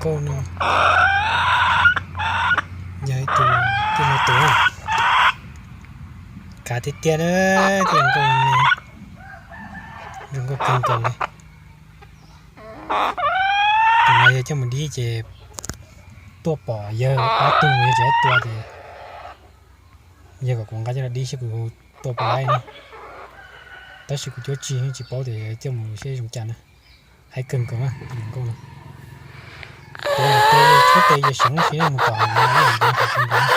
nkauj no yog ib tug tij laug tus, kav tiag tiag na, tij laug nkauj no, zoo nkauj kawg nkaus li. Tus no yog coj mus dib ces tuaj pom yawg ob tug, yawg tsis tua ces yawg kom kuv nqa coj los dib seb kuv tua puas laib no. Tab sis kuv cuab tsis tsis paub tias coj mus seb zoo cas na. Haib kawg nkaus na, tus nkauj no. Tus no tes tshuab tes yawg seev si mus tom hav no, ib yam nkaus hav kawg nkaus.